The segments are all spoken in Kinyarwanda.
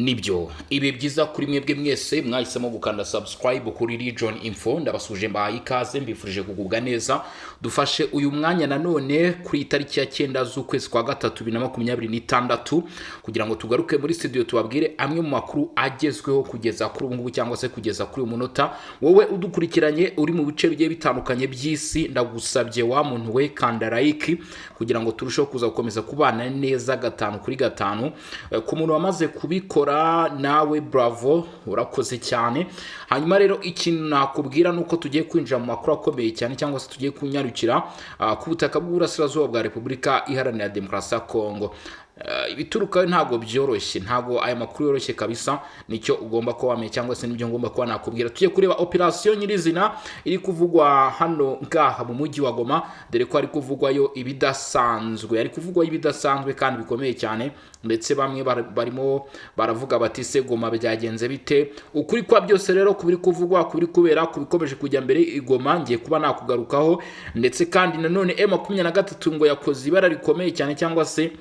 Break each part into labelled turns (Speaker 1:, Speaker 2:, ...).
Speaker 1: Nibyo, ibi byiza kuri mwebwe mwese mwahisemo gukanda subscribe kuri Region Info. Ndabasuje, mbahaye ikaze, mbifurije kugubwa neza. Dufashe uyu mwanya nanone kuri itariki ya 9 z'ukwezi kwa gatatu 2026 kugira ngo tugaruke muri studio tubabwire amwe mu makuru agezweho kugeza kuri ubu ngubu cyangwa se kugeza kuri uyu munota. Wowe udukurikiranye uri mu bice bigiye bitandukanye by'isi, ndagusabye wa muntu we, kanda like kugira ngo turusheho kuza gukomeza kubana neza gatanu kuri gatanu. Ku muntu wamaze kubikora nawe, bravo, urakoze cyane. Hanyuma rero ikintu nakubwira ni uko tugiye kwinjira mu makuru akomeye cyane cyangwa se tugiye kunyarukira ku butaka bw'uburasirazuba bwa Repubulika Iharanira Demokarasi ya Kongo. Ibiturukayo ntabwo byoroshye, ntabwo aya makuru yoroshye kabisa. Nicyo ugomba kuba wamenya cyangwa se nibyo ngomba kuba nakubwira. Tugiye kureba operasiyo nyirizina iri kuvugwa hano ngaha mu mujyi wa Goma, dore ko hari kuvugwayo ibidasanzwe, hari kuvugwayo ibidasanzwe kandi bikomeye cyane. Ndetse bamwe barimo baravuga bati: "Se Goma byagenze bite?" Ukuri kwa byose rero ku biri kuvugwa, ku biri kubera, ku bikomeje kujya mbere i Goma, ngiye kuba nakugarukaho. Ndetse kandi nanone M23 ngo yakoze ibara rikomeye cyane cyangwa se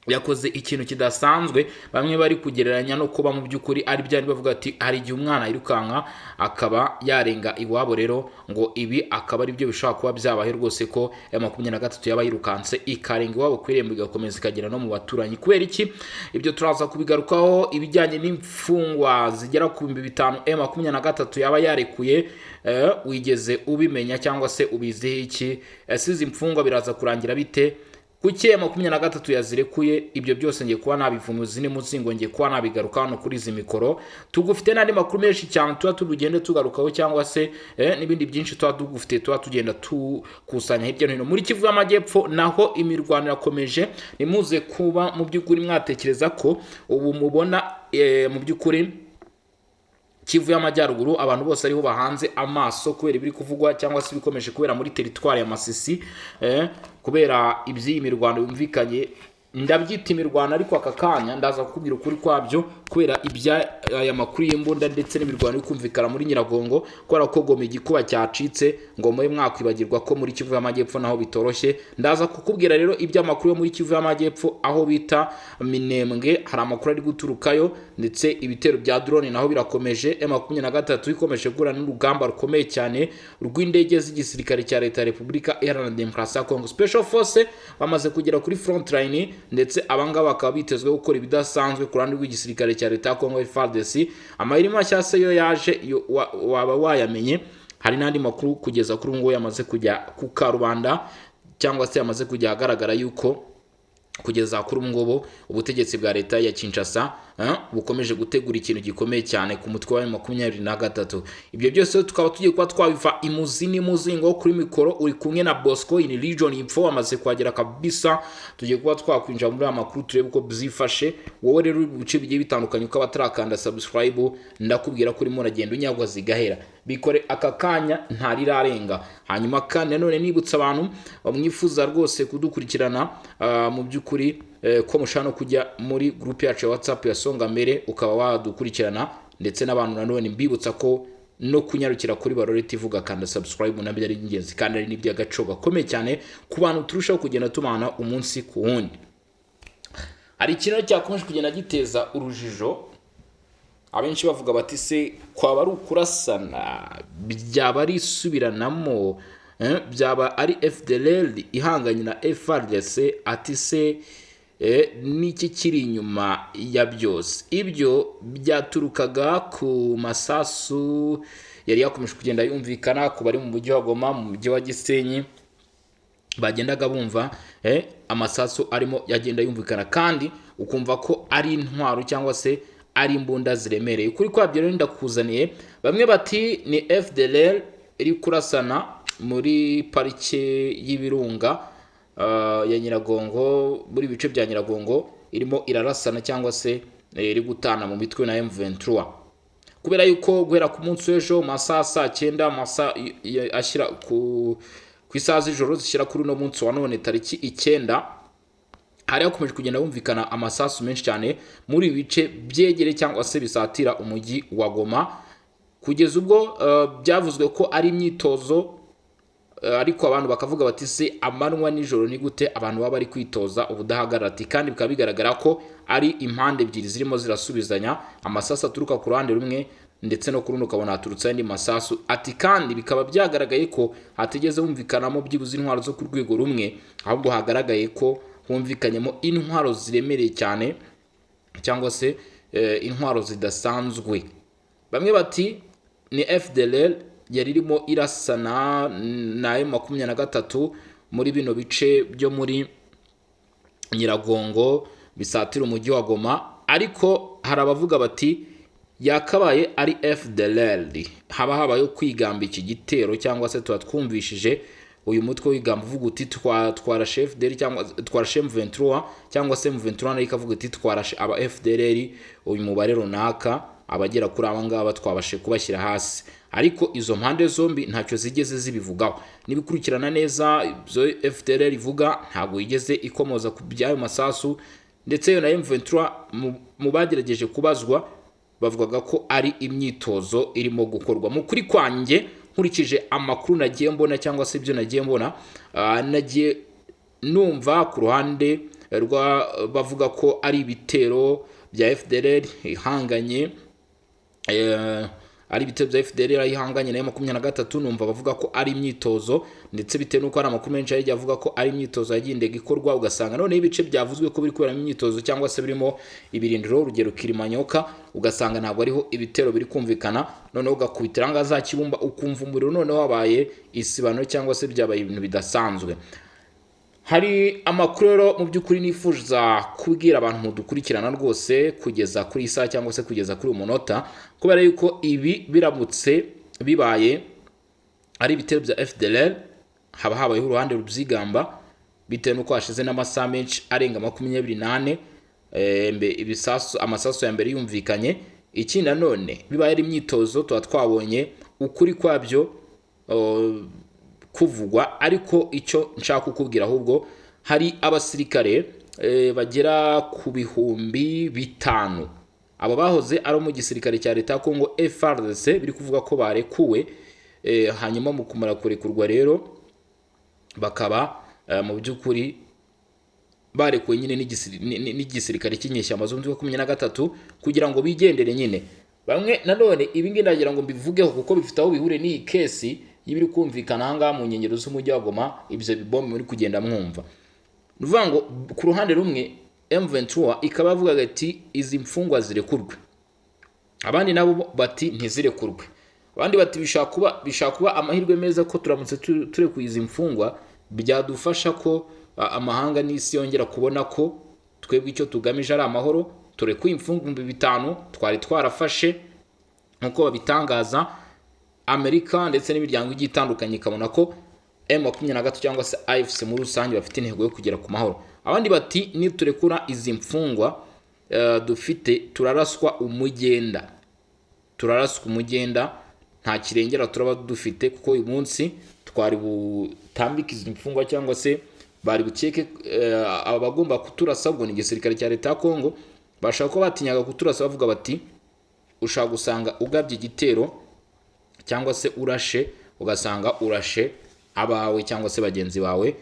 Speaker 1: yakoze ikintu kidasanzwe, bamwe bari kugereranya no kuba mu by'ukuri ari bya bavuga ati hari igihe umwana yirukanka akaba yarenga iwabo. Rero ngo ibi akaba ari byo bishobora kuba byabaye rwose, ko M23 yaba yirukanse ikarenga iwabo ku irembo, igakomeza ikagera no mu baturanyi. Kubera iki? Ibyo turaza kubigarukaho. Ibijyanye n'imfungwa zigera ku 5000 M23 yaba yarekuye, wigeze ubimenya cyangwa se ubiziho iki? Ese izi mfungwa biraza kurangira bite? Kuki M23 yazirekuye? Ibyo byose ngiye kuba nabivuza muzingo, ngiye kuba nabigaruka hano kuri izi mikoro. Tugufite n'andi makuru menshi cyane tuba tugende tugarukaho cyangwa se n'ibindi byinshi tuba tugufite, tuba tugenda tukusanya hirya no hino. Muri Kivu y'Amajyepfo naho imirwano irakomeje. Nimuze kuba mu by'ukuri mwatekereza ko ubu mubona mu by'ukuri Kivu y'Amajyaruguru abantu bose ariho bahanze amaso kubera ibiri kuvugwa cyangwa se ibikomeje kubera muri teritwari ya Masisi, kubera iby'iyi mirwano yumvikanye. Ndabyita imirwano, ariko aka kanya ndaza kukubwira ukuri kwabyo kubera ibya aya makuru y'imbunda ndetse n'imirwano iri kumvikana muri Nyiragongo, kubera ko Goma igikuba cyacitse. Ngo mube mwakwibagirwa ko muri Kivu y'Amajyepfo naho bitoroshye. Ndaza kukubwira rero iby'amakuru yo muri Kivu y'Amajyepfo, aho bita Minembwe, hari amakuru ari guturukayo. Ndetse ibitero bya drone naho birakomeje. M23 ikomeje guhura n'urugamba rukomeye cyane rw'indege z'igisirikare cya Leta ya Repubulika Iharanira Demokarasi ya Kongo. Special Force bamaze kugera kuri front line, ndetse abangaba bakaba bitezwe gukora ibidasanzwe ku ruhande rw'igisirikare cya Leta ya Kongo, FARDC. Amayeri mashya se yo yaje waba wayamenye? Hari n'andi makuru kugeza kuri ubu ngubu yamaze kujya ku karubanda cyangwa se yamaze kujya ahagaragara yuko kugeza kuri ubu ngubu ubutegetsi bwa Leta ya Kinshasa bukomeje gutegura ikintu gikomeye cyane ku mutwe wa M23. Ibyo byose tukaba tugiye kuba twabiva imuzi n'imuzingo. Kuri mikoro uri kumwe na Bosco in Region Info, wamaze kuhagera kabisa. Tugiye kuba twakwinjira muri aya makuru turebe uko byifashe. Wowe rero uri mu bice bigiye bitandukanye, uko abatarakanda subscribe, ndakubwira ko urimo uragenda unyagwa zigahera. Bikore aka kanya ntarirarenga. Hanyuma kandi nanone nibutsa abantu mwifuza rwose kudukurikirana mu by'ukuri ko mushobora no kujya muri groupe yacu ya WhatsApp ya Songa Mbere, ukaba wadukurikirana. Ndetse n'abantu nanone mbibutsa ko no kunyarukira kuri Barore TV ugakanda subscribe nabyo ari ingenzi kandi ari n'iby'agaciro gakomeye cyane ku bantu turushaho kugenda tumana umunsi ku wundi. Hari ikintu cyakomeje kugenda giteza urujijo, abenshi bavuga bati: "Se kwaba ari ukurasana? Byaba ari isubiranamo? Byaba ari FDLR ihanganye na FARDC?" Ati: "Se niki kiri inyuma ya byose?" Ibyo byaturukaga ku masasu yari yakomeje kugenda yumvikana ku bari mu mujyi wa Goma, mu mujyi wa Gisenyi. Bagendaga bumva amasasu arimo yagenda yumvikana, kandi ukumva ko ari intwaro cyangwa se ari imbunda ziremereye. Kuri kwabyo rero ndakuzaniye, bamwe bati ni FDLR iri kurasana muri parike y'Ibirunga ya Nyiragongo, muri bice bya Nyiragongo irimo irarasana cyangwa se iri gutana mu mitwe na M23, kubera yuko guhera ku munsi w'ejo mu masaha saa cyenda, amasaha ashyira ku isaha z'ijoro zishyira kuri uno munsi wa none tariki 9, hari hakomeje kugenda humvikana amasasu menshi cyane muri ibi bice byegereye cyangwa se bisatira umujyi wa Goma, kugeza ubwo byavuzwe ko ari imyitozo. Ariko abantu bakavuga bati se amanywa nijoro ni gute abantu baba bari kwitoza ubudahagarara? Ati kandi bikaba bigaragara ko ari impande ebyiri zirimo zirasubizanya amasasu aturuka ku ruhande rumwe ndetse no ku rundi ukabona haturutse andi masasu. Ati kandi bikaba byagaragaye ko hatigeze humvikanamo byibuze intwaro zo ku rwego rumwe, ahubwo hagaragaye ko humvikanyemo intwaro ziremereye cyane cyangwa se intwaro zidasanzwe. Bamwe bati ni FDLR yari irimo irasana na M23 muri bino bice byo muri Nyiragongo bisatira umujyi wa Goma, ariko hari abavuga bati yakabaye ari FDLR, haba habayeho kwigamba iki gitero cyangwa se tuba twumvishije uyu mutwe wigamba uvuga uti twarashe FDLR cyangwa twarashe M23, cyangwa se M23 nayo ikavuga iti twarashe aba FDLR uyu mubare runaka, abagera kuri aba ngaba twabashe kubashyira hasi. Ariko izo mpande zombi ntacyo zigeze zibivugaho. Nibikurikirana neza ibyo FDLR ivuga ntabwo yigeze ikomoza ku by'ayo masasu, ndetse yo na M23 mu bagerageje kubazwa bavugaga ko ari imyitozo irimo gukorwa. Mu kuri kwanjye nkurikije amakuru nagiye mbona cyangwa se ibyo nagiye mbona, nagiye numva ku ruhande rwa bavuga ko ari ibitero bya FDLR ihanganye, ari ibitero bya FDLR ihanganye na 23, numva bavuga ko ari imyitozo, ndetse bitewe n'uko hari amakuru menshi yagiye avuga ko ari imyitozo yagiye ikorwa, ugasanga none ibice byavuzwe ko biri kuberamo imyitozo cyangwa se birimo ibirindiro, urugero Kilimanyoka, ugasanga ntabwo ariho ibitero biri kumvikana, noneho ugakubitira ngaha za Kibumba ukumva umuriro noneho wabaye isibano cyangwa se byabaye ibintu bidasanzwe. Hari amakuru rero mu by'ukuri nifuza kubwira abantu mudukurikirana rwose kugeza kuri iyi saha cyangwa se kugeza kuri uyu munota, kubera yuko ibi biramutse bibaye ari ibitero bya FDLR haba habayeho uruhande rubyigamba, bitewe n'uko hashize n'amasaha menshi arenga 24 ibisasu amasasu ya mbere yumvikanye. Ikindi nanone bibaye ari imyitozo tuba twabonye ukuri kwabyo kuvugwa, ariko icyo nshaka kukubwira ahubwo hari abasirikare bagera ku 5000 abo bahoze ari mu gisirikare cya leta ya Kongo FARDC biri kuvuga ko barekuwe, hanyuma mu kumara kurekurwa rero bakaba mu by'ukuri barekuwe nyine n'igisirikare cy'inyeshyamba z'umutwe wa 23 kugira ngo bigendere nyine. Bamwe nanone ibi ngibi ndagira ngo mbivugeho kuko bifite aho bihuriye n'iyi kesi y'ibiri kumvikana aha ngaha mu nkengero z'umujyi wa Goma, ibyo bibombe muri kugenda mwumva. Ni ukuvuga ngo ku ruhande rumwe M23 ikaba yavugaga ati izi mfungwa zirekurwe, abandi nabo bati ntizirekurwe, abandi bati bishaka kuba amahirwe meza ko turamutse turekuye izi mfungwa byadufasha ko amahanga n'isi yongera kubona ko twebwe icyo tugamije ari amahoro, turekuye imfungwa 5000 twari twarafashe nk'uko babitangaza. Amerika ndetse n'imiryango igiye itandukanye ikabona ko M23 cyangwa se AFC muri rusange bafite intego yo kugera ku mahoro. Abandi bati niturekura izi mfungwa dufite turaraswa umugenda, turaraswa umugenda, nta kirengera turaba dufite, kuko uyu munsi twari butambike izi mfungwa cyangwa se bari bukeke abagomba kuturasa, ubwo ni igisirikare cya leta ya Kongo, bashaka ko batinyaga kuturasa bavuga bati ushaka gusanga ugabye igitero cyangwa se urashe ugasanga urashe abawe cyangwa se bagenzi bawe,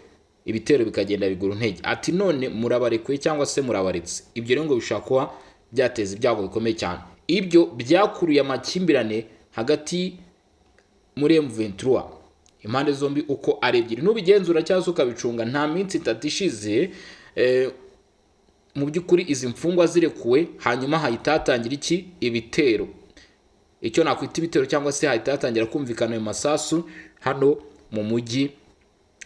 Speaker 1: ibitero bikagenda bigura intege. Ati none murabarekuye cyangwa se murabaretse, ibyo rero ngo bishobora kuba byateza ibyago bikomeye cyane. Ibyo byakuruye amakimbirane hagati muri M23 impande zombi uko ari ebyiri. Nubigenzura cyangwa se ukabicunga nta minsi itatu ishize mu by'ukuri izi mfungwa zirekuwe, hanyuma hahita hatangira iki ibitero, icyo nakwita ibitero cyangwa se hahita hatangira kumvikana ayo masasu hano mu mujyi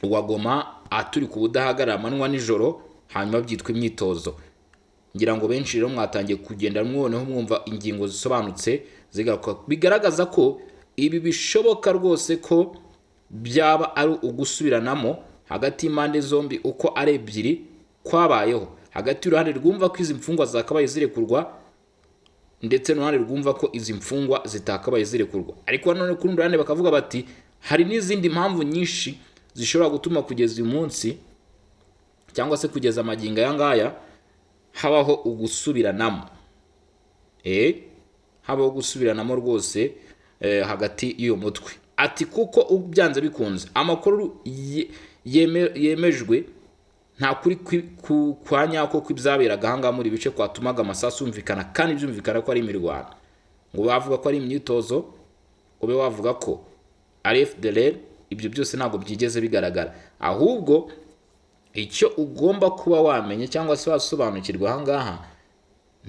Speaker 1: wa Goma aturi ku budahagarara amanywa nijoro, hanyuma byitwa imyitozo. Ngira ngo benshi rero mwatangiye kugenda mwoneho mwumva ingingo zisobanutse zigaruka, bigaragaza ko ibi bishoboka rwose ko byaba ari ugusubiranamo hagati y'impande zombi uko ari ebyiri kwabayeho, hagati y'uruhande rwumva ko izi mfungwa zakabaye zirekurwa ndetse n'uruhande rwumva ko izi mfungwa zitakabaye zirekurwa. Ariko none ku rundi ruhande bakavuga bati hari n'izindi mpamvu nyinshi zishobora gutuma kugeza uyu munsi cyangwa se kugeza amagingo aya ngaya habaho ugusubiranamo, habaho gusubiranamo rwose hagati y'uyu mutwe. Ati kuko byanze bikunze amakuru yemejwe nta kuri kwa nyako kw'ibyaberaga ahangaha muri bice kwatumaga amasasu yumvikana, kandi byumvikana ko ari imirwano. Ngo bavuga ko ari imyitozo, ube wavuga ko ari FDLR, ibyo byose ntabwo byigeze bigaragara. Ahubwo icyo ugomba kuba wamenye cyangwa se wasobanukirwa ahangaha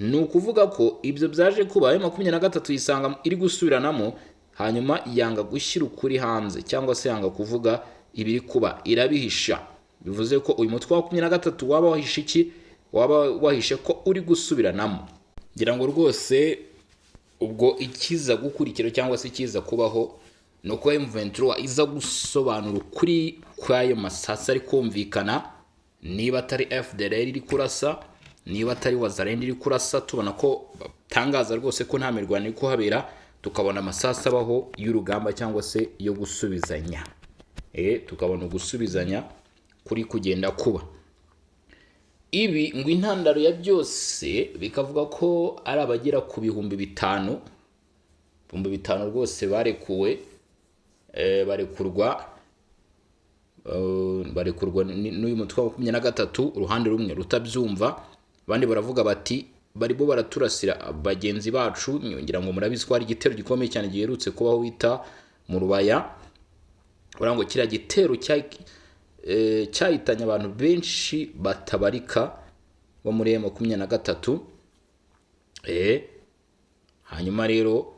Speaker 1: ni ukuvuga ko ibyo byaje kuba M23 yisanga iri gusubiranamo, hanyuma yanga gushyira ukuri hanze cyangwa se yanga kuvuga ibiri kuba, irabihisha. Bivuze ko uyu mutwe wa 23 waba wahishe iki? Waba wahishe ko uri gusubiranamo. Ngira ngo rwose ubwo ikiza gukurikira cyangwa se ikiza kubaho ni uko M23 iza gusobanura ukuri kw'ayo masasa ari kumvikana, niba atari FDLR iri kurasa, niba atari Wazalendo iri kurasa. Tubona ko batangaza rwose ko nta mirwano iri kuhabera, tukabona amasasa abaho y'urugamba cyangwa se yo gusubizanya. Tukabona gusubizanya kuri kugenda kuba. Ibi ngo intandaro ya byose bikavuga ko ari abagera ku 5000, 5000 rwose barekuwe, barekurwa n'uyu mutwe wa 23, uruhande rumwe rutabyumva, abandi baravuga bati barimo baraturasira bagenzi bacu. Ngira ngo murabizi ko hari igitero gikomeye cyane giherutse kubaho bita mu Rubaya. Ngo kiriya gitero cyahitanye abantu benshi batabarika bo muri M23. Hanyuma rero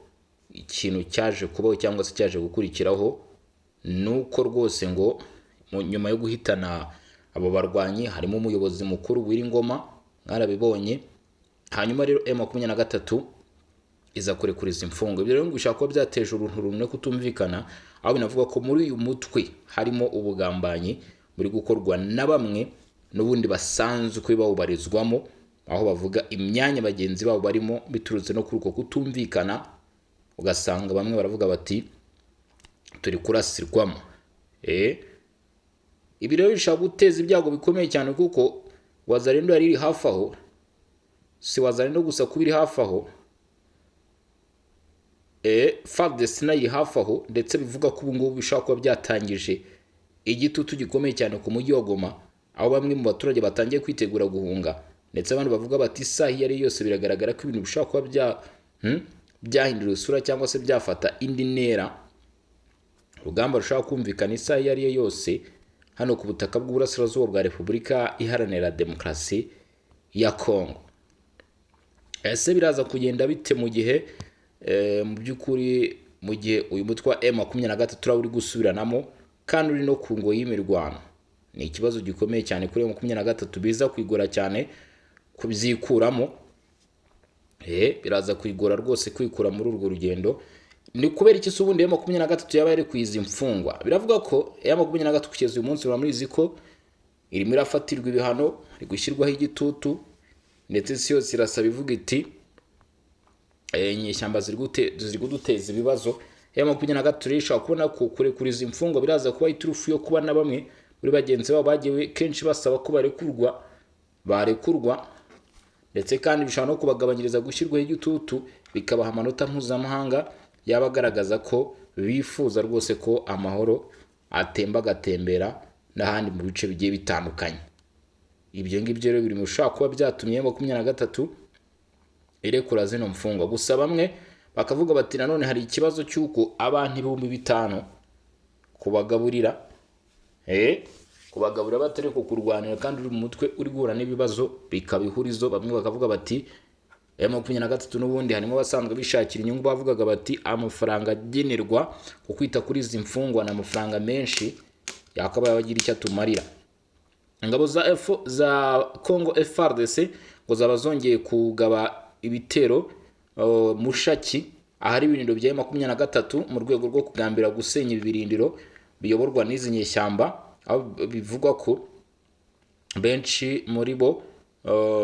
Speaker 1: ikintu cyaje kubaho cyangwa se cyaje gukurikiraho nuko rwose ngo nyuma yo guhitana abo barwanyi harimo umuyobozi mukuru w'Ingoma, mwarabibonye. Hanyuma rero M23 iza kurekuriza imfungo. Ibyo rero ngo bishobora kuba byateje uruntu rumwe kutumvikana, aho binavuga ko muri uyu mutwe harimo ubugambanyi buri gukorwa na bamwe n'ubundi basanzwe bawubarizwamo, aho bavuga imyanya bagenzi babo barimo biturutse no kuri uko kutumvikana, ugasanga bamwe baravuga bati turi kurasirwamo. Ibi rero bishobora guteza ibyago bikomeye cyane, kuko Wazalendo yari iri hafi aho. Si Wazalendo gusa kuba iri hafi aho, FARDC nayo iri hafi aho, ndetse bivuga ko ubu ngubu bishobora kuba byatangije igitutu gikomeye cyane ku mujyi wa Goma, aho bamwe mu baturage batangiye kwitegura guhunga, ndetse abandi bavuga bati isaha iyo ari yose biragaragara ko ibintu bishobora kuba byahindura isura cyangwa se byafata indi ntera. Urugamba rushobora kumvikana isaha iyo ari yo yose hano ku butaka bw'Uburasirazuba bwa Repubulika Iharanira Demokarasi ya Kongo. Ese biraza kugenda bite mu gihe mu by'ukuri mu gihe uyu mutwe wa M23 uri gusubiranamo kandi uri no ku ngo y'imirwano? Ni ikibazo gikomeye cyane kuri M23, biza kwigora cyane kubyikuramo. Biraza kwigora rwose kwikura muri urwo rugendo. Ni kubera iki se ubundi M23 yaba yari kwiza imfungwa? Biravuga ko M23 kugeza uyu munsi muramuzi ko irimo irafatirwa ibihano, iri gushyirwaho igitutu, ndetse isi yose irasaba ivuga iti inyeshyamba ziri kuduteza ibibazo. M23 ishobora kubona ko kurekuriza imfungwa biraza kuba iturufu yo kuba na bamwe muri bagenzi babo bagiye kenshi basaba ko barekurwa, ndetse kandi bishobora no kubagabanyiriza gushyirwaho igitutu, bikabaha amanota mpuzamahanga yaba agaragaza ko bifuza rwose ko amahoro atemba agatembera n'ahandi mu bice bigiye bitandukanye. Ibyo ngibyo rero biri mu bishobora kuba byatumye M23 irekura zino mfungwa. Gusa bamwe bakavuga bati nanone hari ikibazo cy'uko abantu 5000 kubagaburira, kubagaburira batari kurwanira kandi uri mu mutwe uri guhura n'ibibazo bikabihurizo. Bamwe bakavuga bati M23 n'ubundi harimo abasanzwe bishakira inyungu, bavugaga bati amafaranga agenerwa ku kwita kuri izi mfungwa ni amafaranga menshi yakabaye abagira icyo atumarira. Ingabo za Congo FARDC ngo zaba zongeye kugaba ibitero Mushaki, ahari ibirindiro bya M23 mu rwego rwo kugambira gusenya ibirindiro biyoborwa n'izi nyeshyamba, aho bivugwa ko benshi muri bo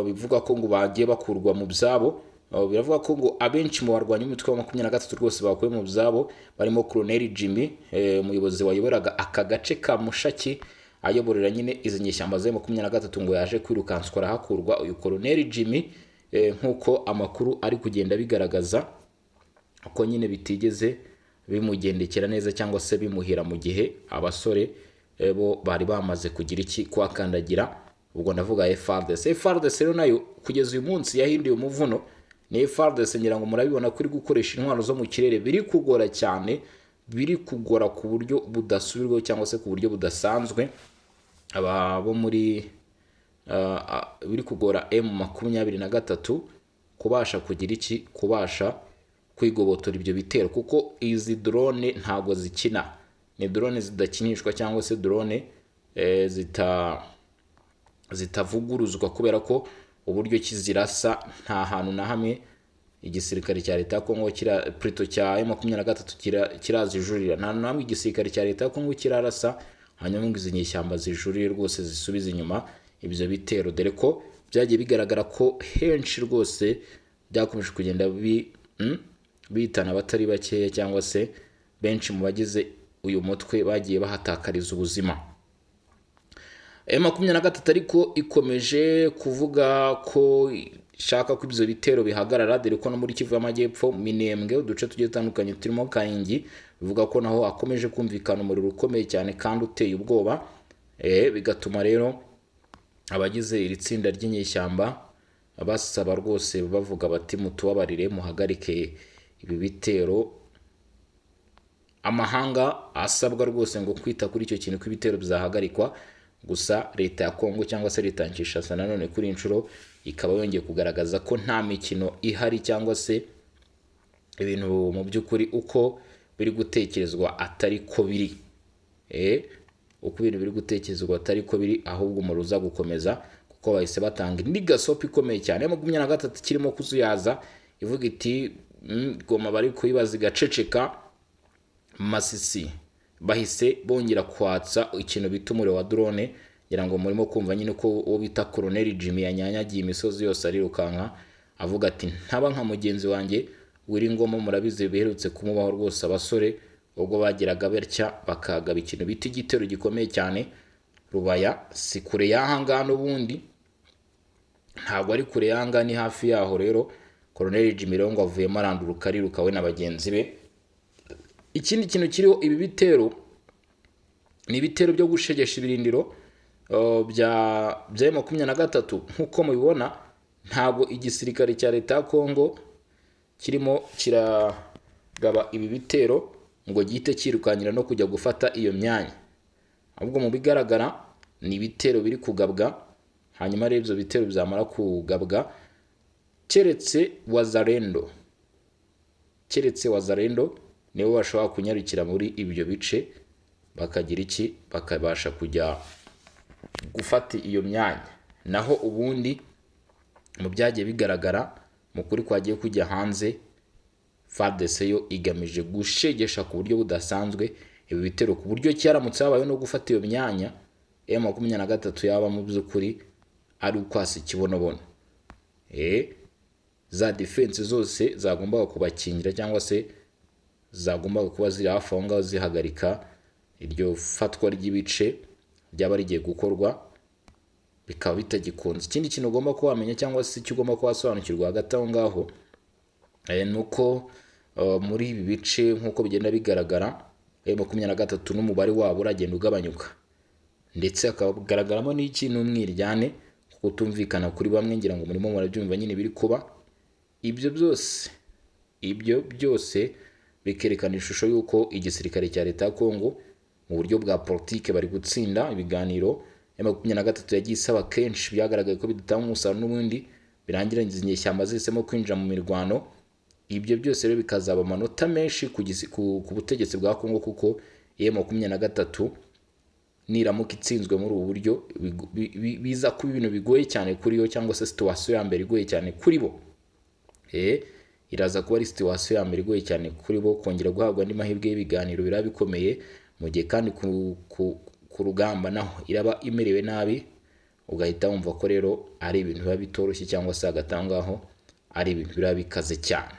Speaker 1: bivugwa ko ngo bagiye bakurwa mu byabo. Biravuga ko ngo abenshi mu barwanyi b'umutwe wa 23 rwose bakuwe mu byabo, barimo Colonel Jimmy, umuyobozi wayoboraga aka gace ka Mushaki ayoborera nyine izi nyeshyamba za M23, ngo yaje kwirukanswa arahakurwa uyu Colonel Jimmy, nk'uko amakuru ari kugenda bigaragaza ko nyine bitigeze bimugendekera neza cyangwa se bimuhira, mu gihe abasore bo bari bamaze kugira iki? Kuhakandagira. Ubwo ndavuga FARDC. FARDC rero nayo kugeza uyu munsi yahinduye umuvuno. Ni FARDC, ngira ngo murabibona ko iri gukoresha intwaro zo mu kirere, biri kugora cyane, biri kugora ku buryo budasubirwaho cyangwa se ku buryo budasanzwe. Aba bo muri biri kugora M23 kubasha kugira iki? Kubasha kwigobotora ibyo bitero, kuko izi drone ntago zikina, ni drone zidakinishwa cyangwa se drone zitavuguruzwa, kubera ko uburyo kizirasa nta hantu na hamwe igisirikare cya leta ya Kongo kira plutôt cya M23 kirazijurira. Nta hantu na hamwe igisirikare cya leta ya Kongo kirarasa hanyuma ngo izi nyeshyamba zijurire rwose zisubize inyuma ibyo bitero, dore ko byagiye bigaragara ko henshi rwose byakomeje kugenda bihitana abatari bakeya cyangwa se benshi mu bagize uyu mutwe bagiye bahatakariza ubuzima. M23 ariko ikomeje kuvuga ko ishaka ko ibyo bitero bihagarara, dore ko no muri Kivu y'Amajyepfo, Minembwe, uduce tugiye dutandukanye turimo Kaingi, bivuga ko naho hakomeje kumvikana umuriro ukomeye cyane kandi uteye ubwoba. Bigatuma rero abagize iri tsinda ry'inyeshyamba basaba rwose, bavuga bati: "Mutubabarire muhagarike ibi bitero." Amahanga asabwa rwose ngo kwita kuri icyo kintu ko ibitero byahagarikwa. Gusa leta ya Kongo cyangwa se leta ya Kinshasa nanone kuri iyi nshuro ikaba yongeye kugaragaza ko nta mikino ihari, cyangwa se ibintu mu by'ukuri uko biri gutekerezwa atari ko biri. Uko ibintu biri gutekerezwa atari ko biri, ahubwo umuriro uza gukomeza, kuko bahise batanga indi gasopo ikomeye cyane ya 23 kirimo kuzuyaza ivuga iti: "Goma bari kuyibaza igaceceka." Masisi bahise bongera kwatsa ikintu bita umuriro wa drone. Ngira ngo murimo kumva nyine ko uwo bita Colonel Jimmy yanyanyagiye imisozi yose arirukanka, avuga ati: "Ntaba nka mugenzi wanjye Willy Ngoma." Murabizi biherutse kumubaho rwose, abasore ubwo bageraga batya bakagaba ikintu bita igitero gikomeye cyane. Rubaya si kure y'aha ngaha, n'ubundi ntabwo ari kure y'aha ngaha, ni hafi yaho. Rero Colonel Jimmy rero ngo avuyemo aranduruka, ariruka we na bagenzi be. Ikindi kintu kiriho, ibi bitero ni ibitero byo gushegesha ibirindiro bya 23. Nk'uko mubibona, ntabwo igisirikare cya leta ya Kongo kirimo kiragaba ibi bitero ngo gihite cyirukankira no kujya gufata iyo myanya, ahubwo mu bigaragara ni ibitero biri kugabwa. Hanyuma rero ibyo bitero byamara kugabwa, keretse Wazalendo nibo bashobora kunyarukira muri ibyo bice bakagira iki? Bakabasha kujya gufata iyo myanya. Naho ubundi mu byagiye bigaragara, mu kuri kwagiye kujya hanze, FARDC yo igamije gushegesha ku buryo budasanzwe ibi bitero, ku buryo cyaramutse habayeho no gufata iyo myanya, M23 yaba mu by'ukuri ari ukwasa ikibonobono. Za defense zose zagombaga kubakingira cyangwa se zagombaga kuba ziri hafi aho ngaho zihagarika iryo fatwa ry'ibice ryaba rigiye gukorwa, bikaba bitagikunze. Ikindi kintu ugomba kuba wamenya cyangwa se icyo ugomba kuba wasobanukirwa hagati aho ngaho, ni uko muri ibi bice, nk'uko bigenda bigaragara, 23 n'umubare wabo uragenda ugabanyuka, ndetse hakagaragaramo n'iki? N'umwiryane, kutumvikana kuri bamwe. Ngira ngo murimo murabyumva nyine biri kuba. Ibyo byose bikerekana ishusho y'uko igisirikare cya leta ya Kongo mu buryo bwa politike bari gutsinda ibiganiro. 23 yagiye isaba kenshi, byagaragaye ko bidatanga umusaruro, n'ubundi birangira izi nyeshyamba zihisemo kwinjira mu mirwano. Ibyo byose rero bikazaba amanota menshi ku butegetsi bwa Kongo, kuko 23 niramuka itsinzwe muri ubu buryo, biza kuba ibintu bigoye cyane kuri yo, cyangwa se situation ya mbere igoye cyane kuri bo. Iraza kuba ari situation ya mbere igoye cyane kuri bo. Kongera guhabwa andi mahirwe y'ibiganiro biraba bikomeye, mu gihe kandi ku rugamba naho iraba imerewe nabi. Ugahita wumva ko rero ari ibintu biba bitoroshye, cyangwa se hagati aho ngaho ari ibintu biraba bikaze cyane,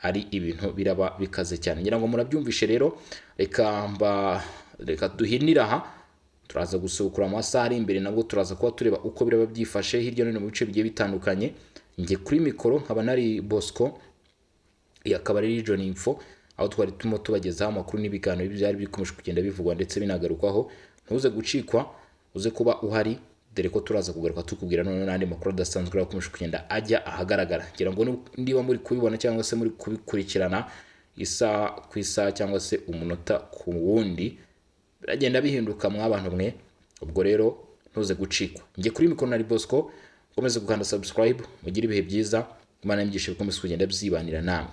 Speaker 1: ari ibintu biraba bikaze cyane. Ngira ngo murabyumvishe rero. Reka duhinire aha, turaza gusubukura amasaha ari imbere, nabwo turaza kuba tureba uko biraba byifashe hirya no hino mu bice bigiye bitandukanye. Njye kuri mikoro nkaba nari Bosco, iyi akaba ari Region Info. aho twari turimo tubagezaho amakuru n'ibiganiro byari bikomeje kugenda bivugwa ndetse binagarukwaho. Ntuze gucikwa, uze kuba uhari, dore ko turaza kugaruka tukubwira noneho n'andi makuru adasanzwe akomeje kugenda ajya ahagaragara. Ngira ngo niba muri kubibona cyangwa se muri kubikurikirana isaha ku isaha cyangwa se umunota ku wundi, biragenda bihinduka mw'abantu mwe. Ubwo rero ntuze gucikwa. Njye kuri mikoro na Bosco, mukomeze gukanda subscribe, mugire ibihe byiza, Imana y'imigisha bikomeze kugenda byibanira namwe.